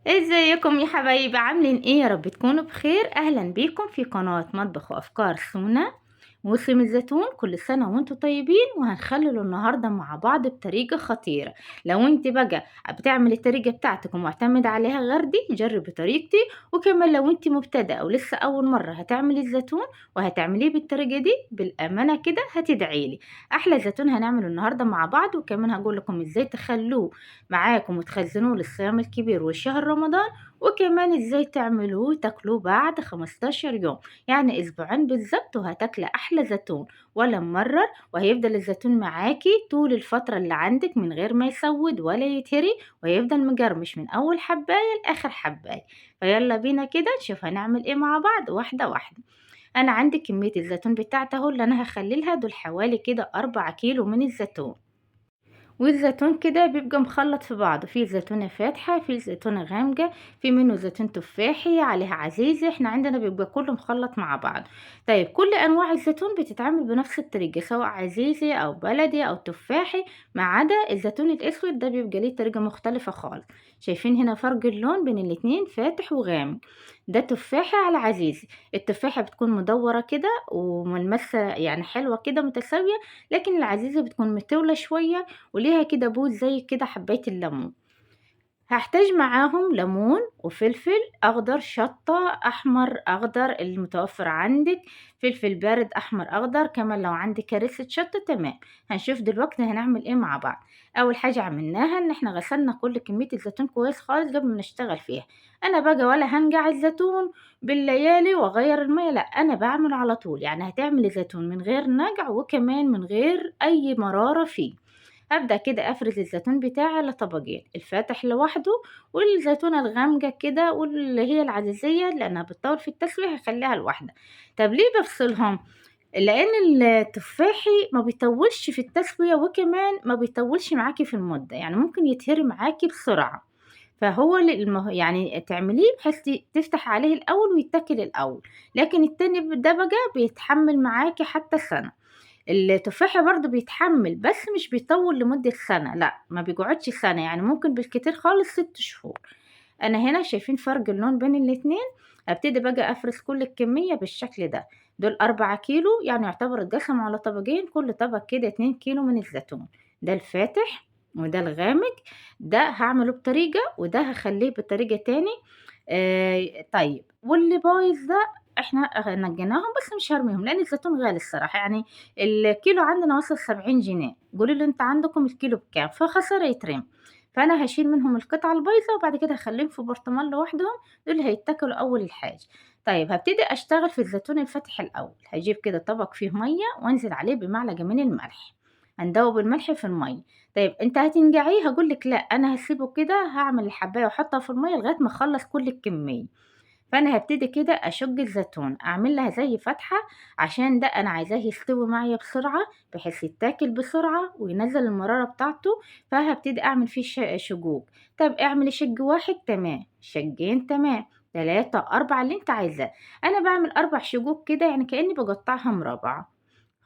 ازيكم يا حبايبي؟ عاملين ايه؟ يا رب تكونوا بخير. اهلا بيكم في قناة مطبخ وافكار سونا. موسم الزيتون، كل سنة وانتم طيبين. وهنخلله النهاردة مع بعض بطريقة خطيرة. لو انت بقى بتعملي الطريقة بتاعتك ومعتمدة عليها غردي، جربي طريقتي. وكمان لو انت مبتدئة او لسه اول مرة هتعملي الزيتون وهتعمليه بالطريقة دي، بالامانة كده هتدعيلي. احلى زيتون هنعمله النهاردة مع بعض، وكمان هقول لكم ازاي تخلوه معاكم وتخزنوه للصيام الكبير والشهر رمضان، وكمان ازاي تعملوه تاكلوه بعد 15 يوم، يعني اسبوعين بالظبط، وهتاكلي احلى زيتون ولا ممرر، وهيفضل الزيتون معاكي طول الفترة اللي عندك من غير ما يسود ولا يتهري، وهيفضل مجرمش من اول حباية لاخر حباية. فيلا بينا كده نشوف هنعمل ايه مع بعض واحدة واحدة. انا عندي كمية الزيتون بتاعتي اهو اللي انا هخللها، دول حوالي كده 4 كيلو من الزيتون. والزيتون كده بيبقى مخلط في بعضه، في زيتونة فاتحة، في زيتونة غامقة، في منه زيتون تفاحي عليها عزيزي، احنا عندنا بيبقى كله مخلط مع بعض. طيب كل انواع الزيتون بتتعمل بنفس الطريقة، سواء عزيزي او بلدي او تفاحي، ما عدا الزيتون الاسود ده بيبقى ليه طريقة مختلفة خالص. شايفين هنا فرق اللون بين الاتنين، فاتح وغامق. ده تفاحي على عزيزي. التفاحة بتكون مدورة كده وملمسة يعني حلوة كده متساوية، لكن العزيزة بتكون متولة شوية وليها كده بوز زي كده حباية الليمون. هحتاج معاهم ليمون وفلفل اخضر، شطة احمر اخضر المتوفر عندك، فلفل بارد احمر اخضر، كمان لو عندك كريسة شطة تمام. هنشوف دلوقتي هنعمل ايه مع بعض. اول حاجة عملناها ان احنا غسلنا كل كمية الزيتون كويس خالص قبل ما نشتغل فيها. انا بقى ولا هنقع الزيتون بالليالي واغير المية، لا انا بعمل على طول. يعني هتعمل زيتون من غير نقع وكمان من غير اي مرارة فيه. هبدأ كده أفرز الزيتون بتاعي على طبقين، الفاتح لوحده والزيتونة الغامقة كده واللي هي العزيزية لأنها بتطول في التسوية هخليها لوحدها. طب ليه بفصلهم؟ لأن التفاحي ما بيطولش في التسوية، وكمان ما بيطولش معاكي في المدة، يعني ممكن يتهري معاكي بسرعة. فهو يعني تعمليه بحيث تفتح عليه الأول ويتاكل الأول، لكن التاني ده بقى بيتحمل معاكي حتى سنة. التفاحة برضو بيتحمل بس مش بيطول لمدة سنة، لا ما بيقعدش سنة، يعني ممكن بالكتير خالص 6 شهور. انا هنا شايفين فرق اللون بين الاتنين. هبتدي بقى افرز كل الكمية بالشكل ده. دول 4 كيلو، يعني يعتبر اتقسموا على طبقين، كل طبق كده 2 كيلو من الزيتون. ده الفاتح وده الغامق. ده هعمله بطريقة وده هخليه بطريقة تاني. طيب واللي بايظ ده احنا نجيناهم بس مش هرميهم لان الزيتون غالي الصراحة، يعني الكيلو عندنا وصل 70 جنيه. قولوا لي انت عندكم الكيلو بكام؟ فخسارة يترمي. فانا هشيل منهم القطعة البايظة وبعد كده هخليهم في برطمان لوحدهم، دول هيتاكلوا اول الحاجة. طيب هبتدي اشتغل في الزيتون الفاتح الاول. هجيب كده طبق فيه مية وانزل عليه بمعلقة من الملح، هندوب الملح في المية. طيب انت هتنقعيه؟ هقولك لا، انا هسيبه كده، هعمل الحباية واحطها في المية لغاية ما اخلص كل الكمية. فانا هبتدي كده اشج الزيتون، اعمل لها زي فتحة، عشان ده انا عايزاه يستوي معايا بسرعة بحيث يتاكل بسرعة وينزل المرارة بتاعته. فهبتدي اعمل فيه شجوج. طب اعملي شج واحد تمام، شجين تمام، 3 4 اللي انت عايزاه. انا بعمل 4 شجوج كده، يعني كأني بقطعها مربع.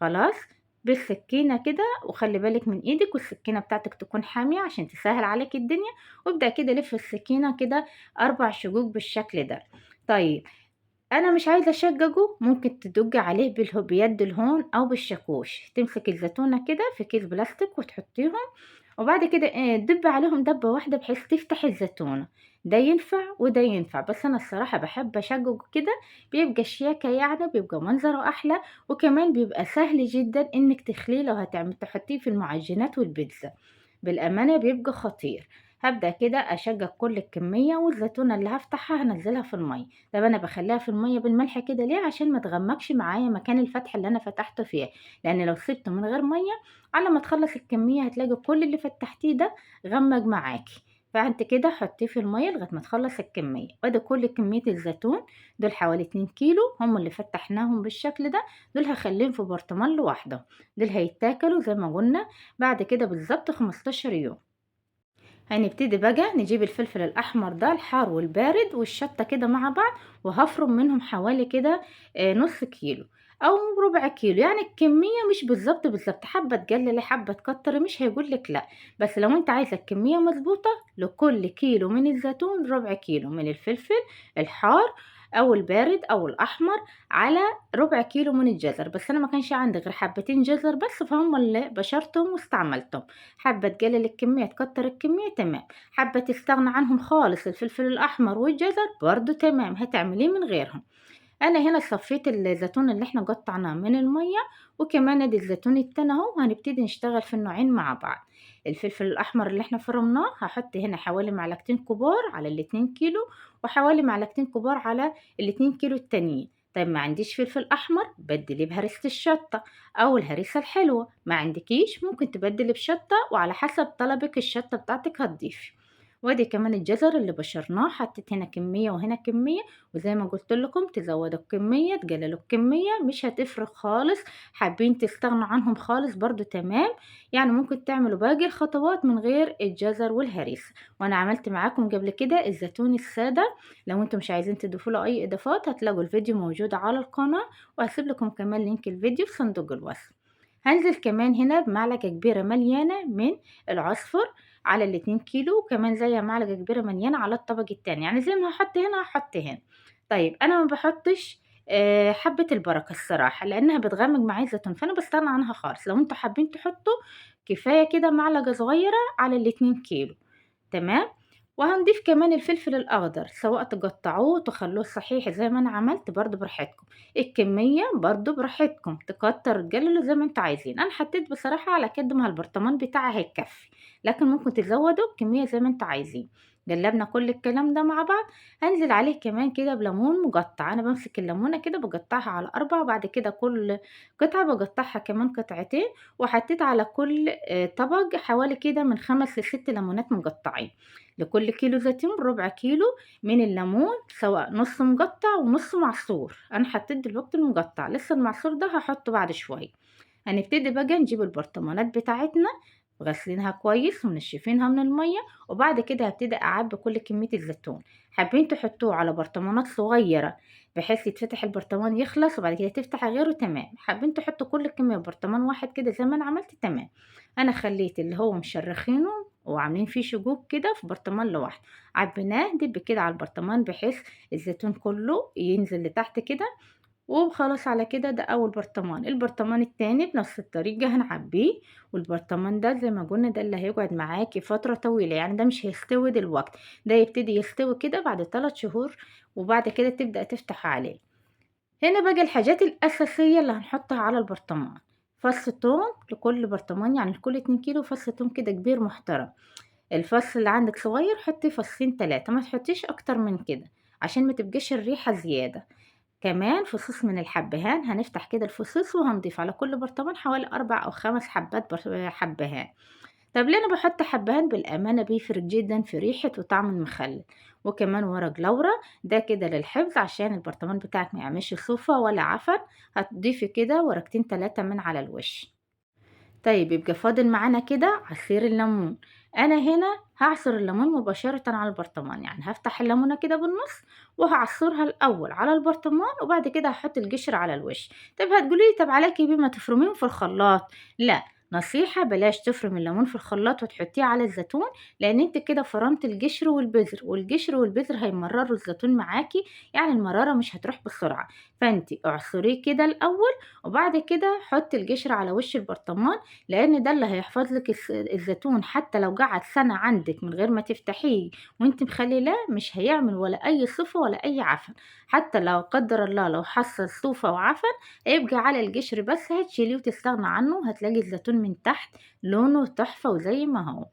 خلاص بالسكينة كده، وخلي بالك من ايدك والسكينة بتاعتك تكون حامية عشان تسهل عليك الدنيا. وابدأ كده لف السكينة كده 4 شجوج بالشكل ده. طيب انا مش عايزة اشججه، ممكن تدج عليه بيد الهون او بالشاكوش. تمسك الزيتونة كده في كيس بلاستيك وتحطيهم، وبعد كده تدب عليهم دبة واحدة بحيث تفتح الزيتونة. ده ينفع وده ينفع، بس انا الصراحة بحب اشججه كده، بيبقى شياكة يعني، بيبقى منظره احلى، وكمان بيبقى سهل جدا انك تخليه لو تحطيه في المعجنات والبيتزا، بالامانة بيبقى خطير. هبدأ كده اشجج كل الكمية، والزيتونة اللي هفتحها هنزلها في المية. طب انا بخليها في المية بالملح كده ليه؟ عشان ما تغمقش معايا مكان الفتح اللي انا فتحته فيها، لان لو سبته من غير مية على ما تخلص الكمية هتلاقي كل اللي فتحتيه ده غمق معاكي. فانت كده حطيه في المية لغاية ما تخلص الكمية. وادي كل كمية الزيتون دول حوالي 2 كيلو هم اللي فتحناهم بالشكل ده، دول هخليهم في برطمان لوحدهم، دول هيتاكلوا زي ما قلنا بعد كده بالظبط 15 يوم. هنبتدي بقى نجيب الفلفل الأحمر ده الحار والبارد والشطة كده مع بعض، وهفرم منهم حوالي كده نص كيلو. أو ربع كيلو، يعني الكمية مش بالضبط، بالضبط، حابة تقللي حابة تكتري مش هيقول لِك لأ، بس لو أنتِ عايزة الكمية مضبوطة لكل كيلو من الزيتون ربع كيلو من الفلفل الحار أو البارد أو الأحمر على ربع كيلو من الجزر، بس أنا ما كانش عندي غير حبتين جزر بس فهم اللي بشرتهم واستعملتهم. حابة تقلل الكمية تكتر الكمية تمام، حابة تستغنى عنهم خالص الفلفل الأحمر والجزر برضو تمام، هتعمليه من غيرهم. أنا هنا صفيت الزيتون اللي احنا قطعناه من المية، وكمان ادي الزيتون التاني اهو، وهنبتدي نشتغل في النوعين مع بعض. الفلفل الأحمر اللي احنا فرمناه هحط هنا حوالي معلقتين كبار على الاتنين كيلو، وحوالي معلقتين كبار على الاتنين كيلو التانيين. طيب ما عنديش فلفل أحمر بدليه بهريسة الشطة أو الهريسة الحلوة، ما عندكيش ممكن تبدلي بشطة وعلى حسب طلبك الشطة بتاعتك هتضيفي. وادي كمان الجزر اللي بشرناه، حطيت هنا كمية وهنا كمية، وزي ما قلت لكم تزودوا الكمية تقللوا الكمية مش هتفرق خالص، حابين تستغنوا عنهم خالص برضو تمام، يعني ممكن تعملوا باقي الخطوات من غير الجزر والهريسة. وانا عملت معاكم قبل كده الزيتون السادة، لو انتم مش عايزين تضيفوا له اي اضافات هتلاقوا الفيديو موجود على القناة، وهسيب لكم كمان link الفيديو في صندوق الوصف. هنزل كمان هنا بمعلقة كبيرة مليانة من العصفر على الاتنين كيلو، وكمان زي معلقة كبيرة مليانة على الطبق التاني، يعني زي ما هحط هنا هحط هنا. طيب أنا ما بحطش حبة البركة الصراحة لأنها بتغمج معايا الزيتون، فأنا بستغنى عنها خالص. لو انتوا حابين تحطوا كفاية كده معلقة صغيرة على الاتنين كيلو تمام. وهنضيف كمان الفلفل الأخضر، سواء تقطعوه تخلوه صحيح زي ما أنا عملت برضو براحتكم، الكمية برضو براحتكم تكتر تقللوا زي ما انتوا عايزين. أنا حطيت بصراحة على قد ما البرطمان بتاعي هيكفي، لكن ممكن تزودوا الكمية زي ما انتوا عايزين. قلبنا كل الكلام ده مع بعض. هنزل عليه كمان كده بليمون مقطع، أنا بمسك الليمونة كده بقطعها على 4، وبعد كده كل قطعة بقطعها كمان قطعتين، وحطيت على كل طبق حوالي كده من 5 لست ليمونات مقطعين. لكل كيلو زيتون ربع كيلو من الليمون، سواء نص مقطع ونص معصور. أنا حطيت دلوقتي المقطع، لسه المعصور ده هحطه بعد شوية. هنبتدي بقى نجيب البرطمانات بتاعتنا، غسلينها كويس ومنشفينها من المية، وبعد كده هبتدي أعبي كل كمية الزيتون. حابين تحطوه على برطمانات صغيرة بحيث يتفتح البرطمان يخلص وبعد كده تفتح غيره تمام، حابين تحطوا كل الكمية برطمان واحد كده زي ما أنا عملت تمام. أنا خليت اللي هو مشرخينه وعاملين فيه شجوج كده في برطمان لوحده، عبيناه دب كده على البرطمان بحيث الزيتون كله ينزل لتحت كده، وخلاص على كده. ده اول برطمان. البرطمان التاني بنفس الطريقة هنعبيه، والبرطمان ده زي ما قلنا ده اللي هيقعد معاكي فترة طويلة، يعني ده مش هيستوي دلوقتي، ده يبتدي يستوي كده بعد 3 شهور، وبعد كده تبدأ تفتح عليه. هنا بقى الحاجات الأساسية اللي هنحطها على البرطمان، فص توم لكل برطمان، يعني لكل 2 كيلو فص توم كده كبير محترم. الفص اللي عندك صغير حطي فصين 3، ما تحطيش اكتر من كده عشان ما تبقاش الريحة زيادة. كمان فصوص من الحبهان، هنفتح كده الفصوص وهنضيف على كل برطمان حوالي 4 أو 5 حبات حبهان. طب ليه أنا بحط حبهان؟ بالأمانة بيفرق جدا في ريحة وطعم المخلل. وكمان ورق لورا ده كده للحفظ عشان البرطمان بتاعك ما يعملش صوفة ولا عفن، هتضيفي كده ورقتين 3 من على الوش. طيب يبقى فاضل معانا كده عصير الليمون. انا هنا هعصر الليمون مباشرة على البرطمان، يعني هفتح الليمونة كده بالنص وهعصرها الاول على البرطمان وبعد كده هحط القشر على الوش. طب هتقولي لي طب عليكي بما تفرميهم في الخلاط؟ لا، نصيحة بلاش تفرم الليمون في الخلاط وتحطيه على الزيتون، لان انت كده فرمت القشر والبذر، والقشر والبذر هيمرروا الزيتون معاكي، يعني المرارة مش هتروح بسرعة. فانت اعصريه كده الاول وبعد كده حطي القشر على وش البرطمان، لان ده اللي هيحفظ لك الزيتون حتى لو قعد سنة عندك من غير ما تفتحيه وانت مخليلاه، مش هيعمل ولا اي صفة ولا اي عفن. حتى لو قدر الله لو حصل صوفة وعفن هيبقى على القشر بس، هتشيليه وتستغنى عنه، هتلاقي الزيتون من تحت لونه تحفة وزي ما هو.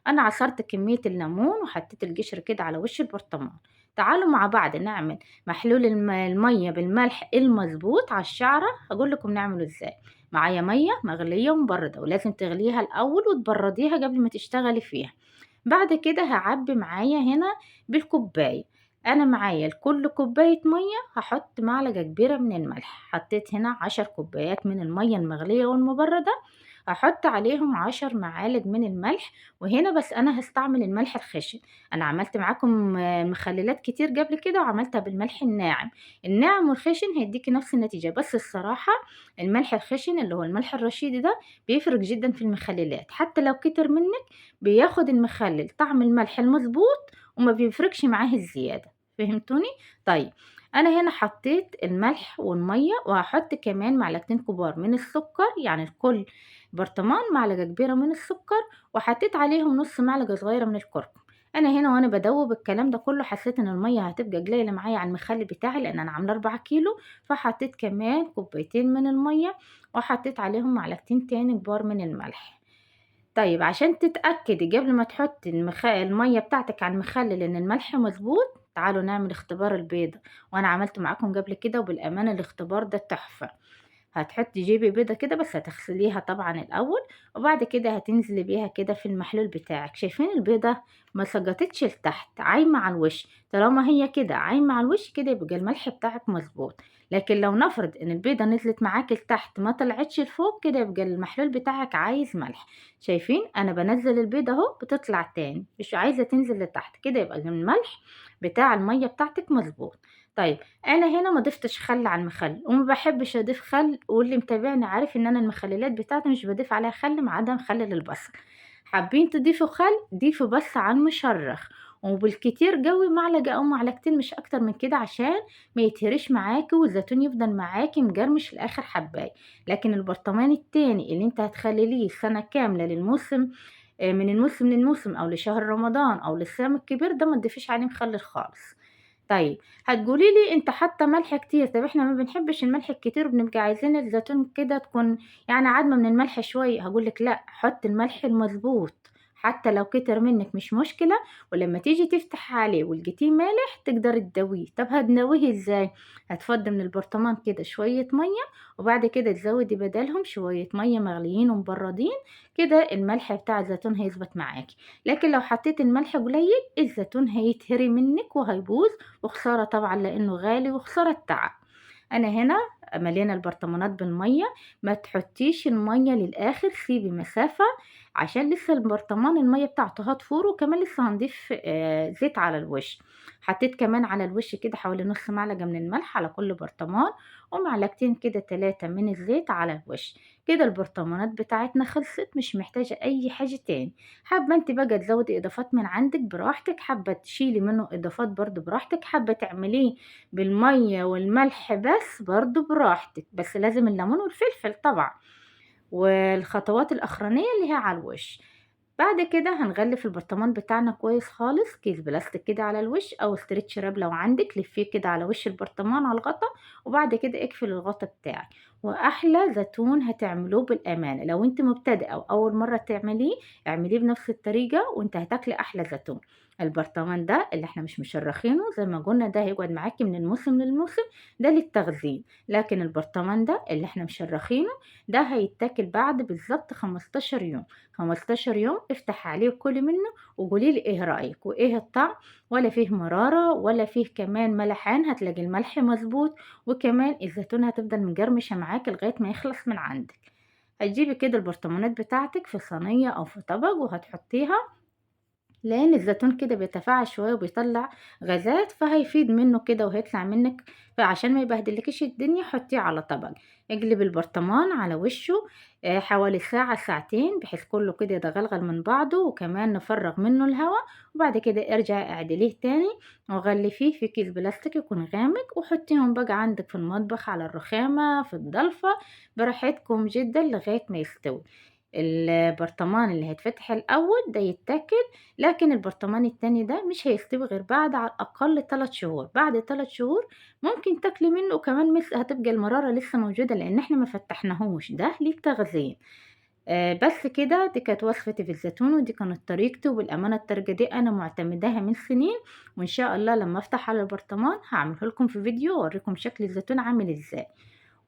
انا عصرت كمية الليمون وحطيت القشر كده على وش البرطمان. تعالوا مع بعض نعمل محلول المية بالملح المظبوط على الشعرة، هقول لكم نعمله ازاي. معايا مية مغلية ومبردة، ولازم تغليها الاول وتبرديها قبل ما تشتغلي فيها. بعد كده هعبي معايا هنا بالكوباية، انا معايا لكل كوباية مية هحط معلقة كبيرة من الملح. حطيت هنا 10 كوبايات من المية المغلية والمبردة، هحط عليهم 10 معالق من الملح، وهنا بس انا هستعمل الملح الخشن. انا عملت معاكم مخللات كتير قبل كده وعملتها بالملح الناعم. الناعم والخشن هيديكي نفس النتيجة، بس الصراحة الملح الخشن اللي هو الملح الرشيدي ده بيفرق جدا في المخللات، حتى لو كتر منك بياخد المخلل طعم الملح المظبوط وما بيفرقش معاه الزيادة. فهمتوني؟ طيب انا هنا حطيت الملح والمية، وهحط كمان معلقتين كبار من السكر، يعني لكل برطمان معلقه كبيرة من السكر، وحطيت عليهم نص معلقه صغيرة من الكركم. انا هنا وانا بدوب الكلام ده كله حسيت ان المية هتبقى قليله معايا على المخلل بتاعي، لان انا عامله 4 كيلو، فحطيت كمان كوبايتين من المية، وحطيت عليهم معلقتين تاني كبار من الملح. طيب عشان تتاكدي قبل ما تحطي المية بتاعتك على المخلل ان الملح مظبوط، تعالوا نعمل اختبار البيضة، وانا عملته معاكم قبل كده وبالامانه الاختبار ده تحفة. هتحطي جيبي بيضة كده، بس هتغسليها طبعا الاول، وبعد كده هتنزلي بيها كده في المحلول بتاعك. شايفين البيضة ما سقطتش لتحت، عايمه على الوش. طالما هي كده عايمه على الوش كده يبقى الملح بتاعك مظبوط. لكن لو نفرض ان البيضة نزلت معاك لتحت ما طلعتش لفوق كده يبقى المحلول بتاعك عايز ملح. شايفين انا بنزل البيضة اهو بتطلع تاني، مش عايزه تنزل لتحت، كده يبقى الملح بتاع المية بتاعتك مظبوط. طيب انا هنا ما ضفتش خل على المخلل، وما بحبش اضيف خل، واللي متابعني عارف ان انا المخللات بتاعتي مش بضيف عليها خل ما عدا مخلل البصل. حابين تضيفوا خل ضيفوا بس على المشرخ، وبالكتير قوي معلقه او معلقتين مش اكتر من كده، عشان ما يتهرش معاكي والزيتون يفضل معاكي مجرمش لاخر حبايه. لكن البرطمان التاني اللي انت هتخلليه سنة كاملة للموسم، من الموسم للموسم او لشهر رمضان او للصيام الكبير، ده ما تضيفيش عليه مخلل خالص. طيب هتقولي لي انت حاطه ملح كتير، طب احنا ما بنحبش الملح الكتير وبنبقى عايزين الزيتون كده تكون يعني عدمه من الملح شوية. هقولك لا، حط الملح المظبوط حتى لو كتر منك مش مشكلة، ولما تيجي تفتح عليه ولقيتيه مالح تقدر تداويه. طب هتداويه ازاي؟ هتفضي من البرطمان كده شوية مية، وبعد كده تزودي بدلهم شوية مية مغليين ومبردين، كده الملح بتاع الزيتون هيظبط معاكي. لكن لو حطيت الملح قليل الزيتون هيتهري منك وهيبوظ، وخسارة طبعا لانه غالي وخسارة التعب. انا هنا مليانة البرطمانات بالمية، ما تحطيش المية للاخر، سيبي مسافة عشان لسه البرطمان المية بتاعته هتفور، وكمان لسه هنضيف زيت على الوش. حطيت كمان على الوش كده حوالي نص معلقه من الملح على كل برطمان، ومعلقتين كده 3 من الزيت على الوش. كده البرطمانات بتاعتنا خلصت، مش محتاجه اي حاجة تاني. حابة انت بقى تزودي اضافات من عندك براحتك، حابة تشيلي منه اضافات برضو براحتك، حابة تعمليه بالمية والملح بس برضو براحتك، بس لازم الليمون والفلفل طبعا. والخطوات الاخرانية اللي هي على الوش. بعد كده هنغلف البرطمان بتاعنا كويس خالص، كيس بلاستيك كده على الوش او stretch wrap لو عندك، لفيه كده على وش البرطمان على الغطا، وبعد كده اقفل الغطا بتاعك. واحلى زيتون هتعملوه بالامانة، لو انت مبتدئة او اول مرة تعمليه اعمليه بنفس الطريقة وانت هتاكلي احلى زيتون. البرطمان ده اللي احنا مش مشرخينه زي ما قلنا ده هيقعد معاكي من الموسم للموسم، ده للتخزين. لكن البرطمان ده اللي احنا مشرخينه ده هيتاكل بعد بالظبط 15 يوم. 15 يوم افتح عليه وكلي منه وقولي لي ايه رايك وايه الطعم، ولا فيه مرارة ولا فيه كمان ملحان، هتلاقي الملح مظبوط، وكمان الزيتون هتفضل مجرمشه معاك لغاية ما يخلص من عندك. هتجيبي كده البرطمانات بتاعتك في صينية او في طبق وهتحطيها، لان الزيتون كده بيتفاعل شوية وبيطلع غازات، فهيفيد منه كده وهيطلع منك، فعشان ما يبهدلكيش الدنيا حطيه على طبق. اقلب البرطمان على وشه حوالي ساعة ساعتين بحيث كله كده يتغلغل من بعضه، وكمان نفرغ منه الهواء. وبعد كده ارجعي اعدليه تاني وغلفيه في كيس بلاستيك يكون غامق، وحطيهم بقى عندك في المطبخ على الرخامه في الضلفه براحتكم جدا لغاية ما يستوي. البرطمان اللي هيتفتح الاول ده يتاكل، لكن البرطمان التاني ده مش هيستوي غير بعد على الاقل 3 شهور. بعد 3 شهور ممكن تاكلي منه، وكمان هتبقى المرارة لسه موجودة لان احنا ما فتحناهوش، ده للتخزين. بس كده دي كانت وصفتي في الزيتون، ودي كانت طريقتي، وبالامانه الطريقة دي انا معتمداها من سنين، وان شاء الله لما افتح على البرطمان هعمله لكم في فيديو واوريكم شكل الزيتون عامل ازاي.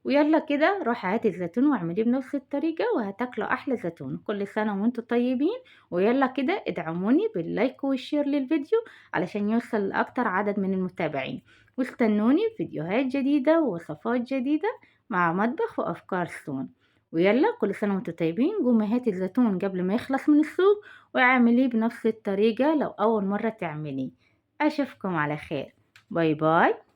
ويلا كده روحي هاتي الزيتون واعمليه بنفس الطريقة وهتاكلوا احلى زيتون. كل سنة وانتم طيبين. ويلا كده ادعموني بال like وال share للفيديو علشان يوصل لاكتر عدد من المتابعين، واستنوني في فيديوهات جديدة ووصفات جديدة مع مطبخ وافكار سون. ويلا كل سنة وانتم طيبين. قومي هاتي الزيتون قبل ما يخلص من السوق واعمليه بنفس الطريقة لو أول مرة تعمليه. أشوفكم على خير، bye bye.